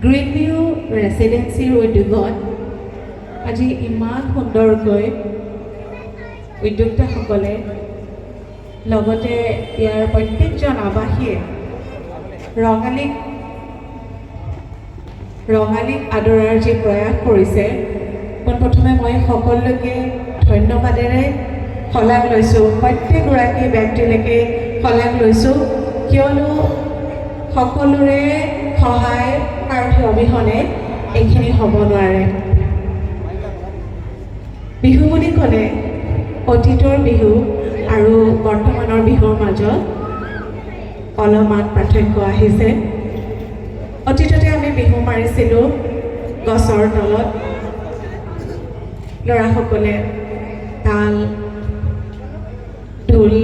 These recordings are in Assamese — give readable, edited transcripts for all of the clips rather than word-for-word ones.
গ্ৰীণ ভিউ ৰেচিডেঞ্চিৰ উদ্যোগত আজি ইমান সুন্দৰকৈ উদ্যোক্তাসকলে, লগতে ইয়াৰ প্ৰত্যেকজন আৱাসীয়ে ৰঙালীক আদৰাৰ যি প্ৰয়াস কৰিছে, পোনপ্ৰথমে মই সকলোকে ধন্যবাদেৰে শলাগ লৈছোঁ, প্ৰত্যেকগৰাকী ব্যক্তিলৈকে শলাগ লৈছোঁ। কিয়নো সকলোৰে সহায় সাৰথি অবিহনে এইখিনি হ'ব নোৱাৰে। বিহু বুলি ক'লে অতীতৰ বিহু আৰু বৰ্তমানৰ বিহুৰ মাজত অলপমান পাৰ্থক্য আহিছে। অতীততে আমি বিহু মাৰিছিলোঁ গছৰ তলত, ল'ৰাসকলে তাল, ঢোল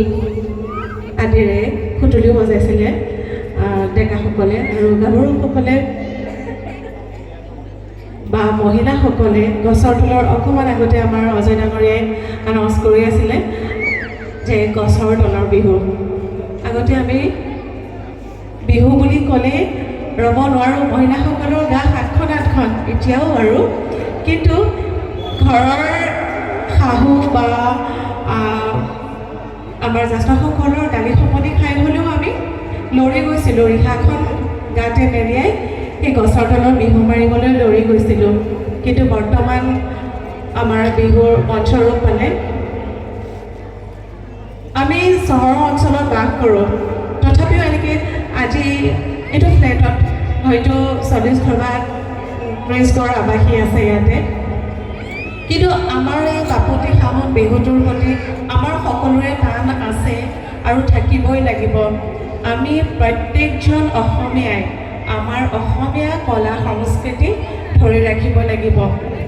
আদিৰে সুতুলিও বজাইছিলে, ডেকাসকলে আৰু গাভৰুসকলে বা মহিলাসকলে গছৰ তলৰ, অকণমান আগতে আমাৰ অজয় ডাঙৰীয়াই এনাউন্স কৰি আছিলে যে গছৰ তলৰ বিহু। আগতে আমি বিহু বুলি ক'লে ৰ'ব নোৱাৰোঁ, মহিলাসকলৰ গা সাতখন আঠখন, এতিয়াও আৰু। কিন্তু ঘৰৰ শাহু বা আমাৰ জ্যেষ্ঠসকলৰ গালি শপনি খাই হ'লেও আমি লৰি গৈছিলোঁ, ৰিহাখন গাতে মেৰিয়াই সেই গছৰ তলত বিহু মাৰিবলৈ লৰি গৈছিলোঁ। কিন্তু বৰ্তমান আমাৰ বিহুৰ মঞ্চৰূপ পালে। আমি চহৰৰ অঞ্চলত বাস কৰোঁ, তথাপিও এনেকৈ আজি এইটো ফ্লেটত হয়তো 40 ঘৰ বা 30 ঘৰ আৱাসী আছে ইয়াতে। কিন্তু আমাৰ এই বাপতি সাহোন বিহুটোৰ প্ৰতি আমাৰ সকলোৰে টান আছে আৰু থাকিবই লাগিব। আমি প্ৰত্যেকজন অসমীয়াই আমাৰ অসমীয়া কলা সংস্কৃতি ধৰি ৰাখিব লাগিব।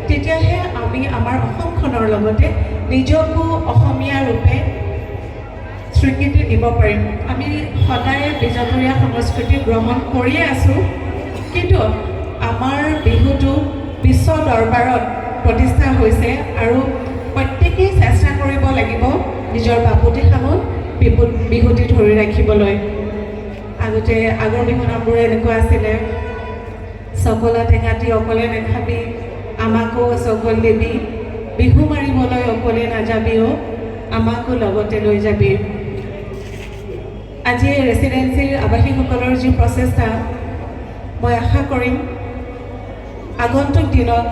তেতিয়াহে আমি আমাৰ অসমখনৰ লগতে নিজকো অসমীয়া ৰূপে স্বীকৃতি দিব পাৰিম। আমি সদায় বিজতৰীয়া সংস্কৃতি গ্ৰহণ কৰিয়ে আছোঁ, কিন্তু আমাৰ বিহুটো বিশ্ব দৰবাৰত প্ৰতিষ্ঠা হৈছে আৰু প্ৰত্যেকেই চেষ্টা কৰিব লাগিব নিজৰ বাপতি সাহোন বিহুটি ধৰি ৰাখিবলৈ। আগতে আগৰ বিহু নামবোৰ এনেকুৱা আছিলে, "চকলা টেঙাটি অকলে নাখাবি, আমাকো চকল দিবি, বিহু মাৰিবলৈ অকলে নাযাবি অ', আমাকো লগতে লৈ যাবি।" আজি এই ৰেচিডেঞ্চিৰ আৱাসীসকলৰ যি প্ৰচেষ্টা, মই আশা কৰিম আগন্তুক দিনত